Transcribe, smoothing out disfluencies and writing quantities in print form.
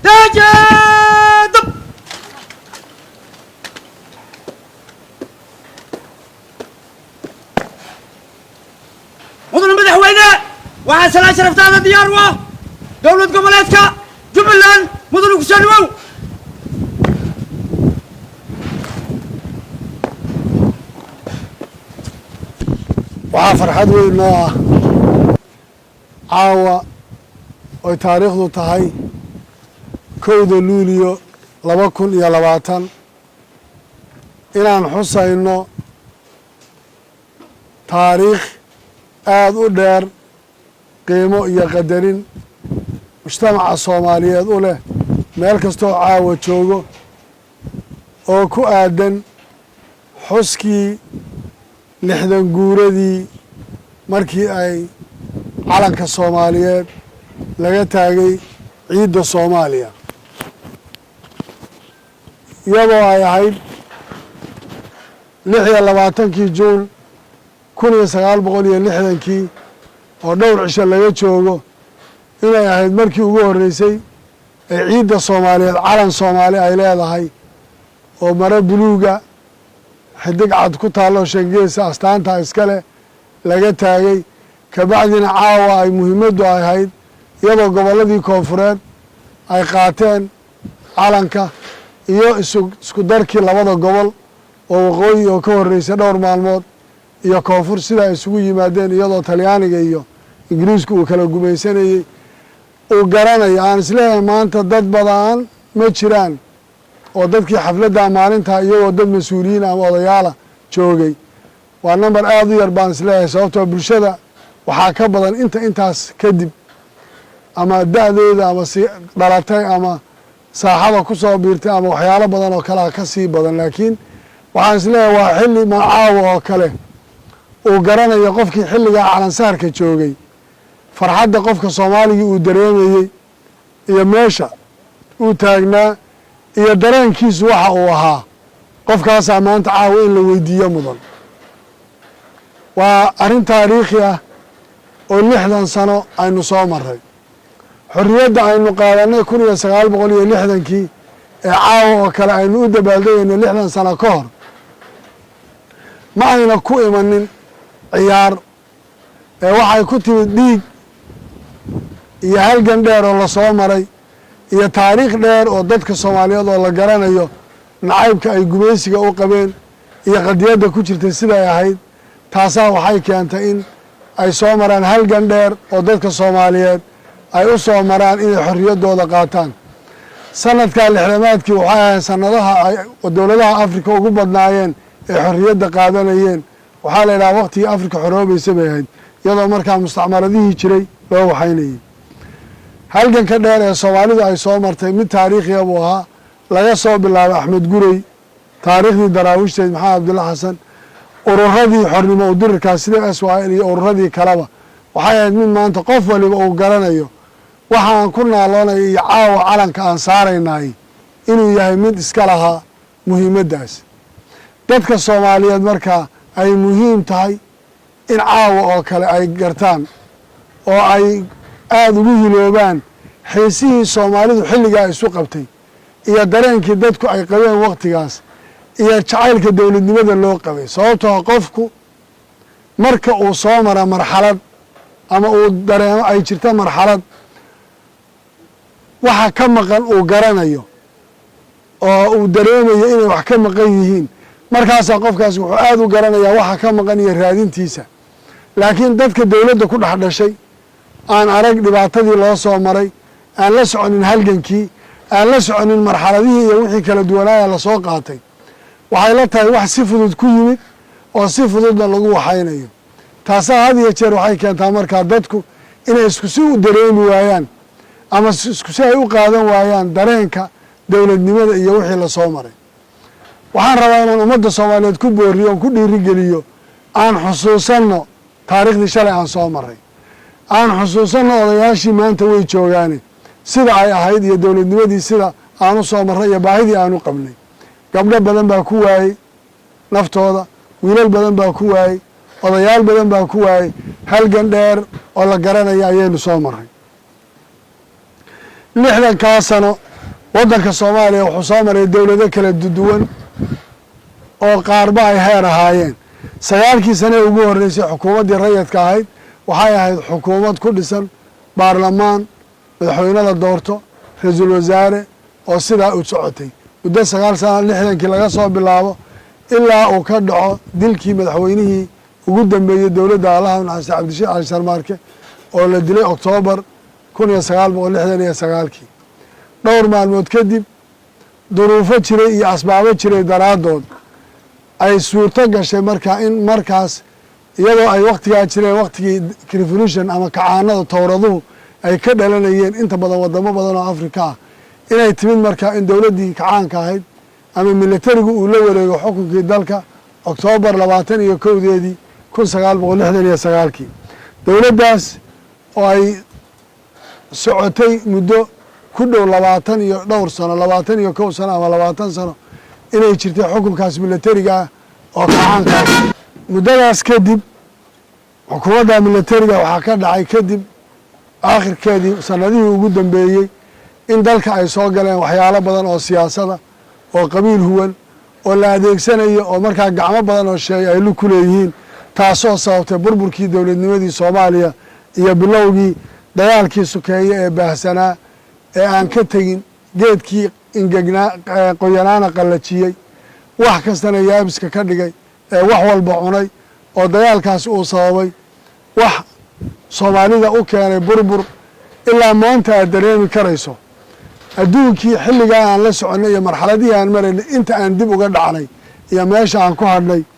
Dab. Mudane madaxweyne, waxaa salaan sharaftaada diyaar u ah dowlad goboleedka Jubbaland. Mudane, kusoo dhawow. Waxaa farxad weyn noo ah caawa oy taariikhdu tahay 1da Luuliyo 2020 inaan xusayno taariikh aada u dheer, qiimo iyo qadarin mujtamaca Soomaaliyeed u leh meel kastoo caawa joogo, oo ku aadan xuskii 60 guuradii markii ay calanka Soomaaliyeed laga taagay ciidda Soomaaliya, iyadoo ay ahayd 26-kii Juun 1960-kii, oo dhowr cisho laga joogo, inay ahayd markii ugu horreysay ee ciidda Soomaaliyeed calan Soomaali ay leedahay oo maro buluuga xidig cad ku taalloo shangeesa astaanta iskale laga taagay. Kabacdina caawa ay muhiimaddu ahayd, iyadoo gobolladii koonfureed ay qaateen calanka iyo isku darkii labada gobol oo waqooyi oo ka horreysay dhowr maalmood iyo koonfur sida ay isugu yimaadeen, iyadoo Talyaaniga iyo Ingiriisku uu kala gumaysanayey, uu garanayo. Aan isleeyahay maanta dad badan ma jiraan oo dadkii xafladda maalintaa iyagoo dad mas-uuliyiin ama odayaala joogay. Waa number aada u yar baan isleeyahay, sababtoo bulshada waxaa ka badan inta intaas kadib ama da-dooda ama si dhalatay ama saaxada ku soo biirtay ama waxyaalo badan oo kalea ka sii badan. Laakiin waxaan isleeyahay waa xilli macaawa oo kale uu garanayo qofkii xilligaa calansaarka joogay farxadda qofka Soomaaligii uu dareemayey iyo meesha uu taagnaa iyo dareenkiisu waxa uu ahaa. Qofkaasaa maanta caawa in la weydiiyo mudan. Waa arrin taariikhi ah oo 60 sano aynu soo maray. Xorriyadda aynu qaadanay 1960-kii ee caawa oo kale aynu u dabaaldegayno 60 sano ka hor ma ayna ku imanin ciyaar, ee waxay ku timid dhiig iyo halgan dheer oo lasoo maray iyo taariikh dheer oo dadka Soomaaliyeed oo la garanayo nacaybka ay gumaysiga u qabeen iyo qadiyadda ku jirtay siday ahayd. Taasaa waxay keentay in ay soo maraan halgan dheer oo dadka Soomaaliyeed ay u soo maraan inay xorriyaddooda qaataan. Sanadkaa lixdamaadkii waxay ahayd sanadaha ay dowladaha Afrika ugu badnaayeen ee xorriyadda qaadanayeen. Waxaa la yidhaha waqtigii Afrika xoroobaysa bay ahayd, iyadoo markaa mustacmaradihii jiray loo waxaynayay. Halganka dheer ee Soomaalidu ay soo martay mid taariikhiya buu ahaa, laga soo bilaabay Axmed Gurey, taariikhdii daraawiishteed, Maxamed Cabdulla Xasan, ururadii xornimo udirirkaa sida SYL iyo ururadii kaleba. Waxay ahayd mid maanta qof waliba uu garanayo waxa aan ku naaloonaya iyo caawa calanka aan saaraynaay inuu yahay mid iska lahaa muhiimaddaas. Dadka Soomaaliyeed markaa ay muhiim tahay in caawa oo kale ay gartaan oo ay aada ugu hiloobaan xiisihii Soomaalidu xilligaa isu qabtay iyo dareenkii dadku ay qabeen waqtigaas iyo jacaylka dowladnimada loo qabay, sababtoo qofku marka uu soo mara marxalad ama uu dareemo ay jirto marxalad waxa ka maqan uu garanayo oo uu dareemayo inay wax ka maqan yihiin, markaasaa qofkaas wuxuu aada u garanayaa waxa ka maqan iyo raadintiisa. Laakiin dadka dowladda ku dhex dhashay, aan arag dhibaatadii loo soo maray, aan la soconin halgankii, aan la soconin marxaladihii iyo wixii kala duwanaaya lasoo qaatay, waxay la tahay wax si fudud ku yimid oo si fududna lagu waxaynayo. Taasaa had iyo jeer waxay keentaa markaa dadku inay isku si u dareemi waayaan ama isku si ay u qaadan waayaan dareenka dowladnimada iyo wixii lasoo maray. Waxaan rabaa inaan ummadda Soomaaliyeed ku booriyo oon ku dhiirigeliyo: aan xusuusanno taariikhdii shalay aan soo maray, aan xusuusanno odayaashii maanta way joogaane sida ay ahayd iyo dowladnimadii sida aan u soo marray iyo baahidii aanu qabnay. Gabdho badan baa ku waayey naftooda, wiilal badan baa ku waayey, odayaal badan baa ku waayey. Halgan dheer oo la garanaya ayaynu soo maray 60-kaa sano. Waddanka Soomaaliya wuxuu soo maray dowlado kala duwan oo qaarba ay heer ahaayeen. 9-kii sane ugu horreysay, xukuumaddii rayadka ahayd waxay ahayd xukuumad ku dhisan baarlamaan, madaxweyne la doorto, ra-iisul wasaare, oo sidaa u socotay muddo 9 sana, 60-kii laga soo bilaabo ilaa uu ka dhaco dilkii madaxweynihii ugu dambeeyey dowladda, Allaha naxariista, Cabdirashiid Cali Sharmaarke, oo la dilay Oktoobar 1969-kii. Dhowr maalmood kadib, duruufo jiray iyo asbaabo jiray daraaddood, ay suurto gashay markaa in markaas, iyadoo ay waktigaa jireen waktigii revolution ama kacaanada towraduhu ay ka dhalanayeen inta badan wadamo badan oo Afrika ah, inay timid markaa in dowladdii kacaanka ahayd ama militarigu uu la wareego xukunkii dalka Oktoobar 21-deedii 1969-kii. Dowladdaas oo ay socotay muddo ku dhow 20 iyo dhowr sano, 21 sano ama 20 sano inay jirtay xukunkaas militariga ah oo kacaanka ah. Muddadaas kadib, xukuumadda militariga waxaa ka dhacay kadib aakhirkeedii, sanadihii ugu dambeeyey, in dalka ay soo galeen waxyaalo badan oo siyaasada oo qabiil huwan oo la adeegsanayo, oo markaa gacmo badan oo sheegay ay lug ku leeyihiin, taasoo sababtay burburkii dowladnimadii Soomaaliya iyo bilowgii dagaalkii sokeeye ee baahsanaa ee aan ka tegin geedkii ingegnaa qoyanaana qallajiyey, wax kastana yaabiska ka dhigay, ee wax walba cunay, oo dagaalkaasi uu sababay wax Soomaalida u keenay burbur ilaa maanta aad dareemi karayso. Adduunkii xilligaa aan la soconnay iyo marxaladihii aan maraynay, inta aan dib uga dhacnay iyo meesha aan ku hadhnay.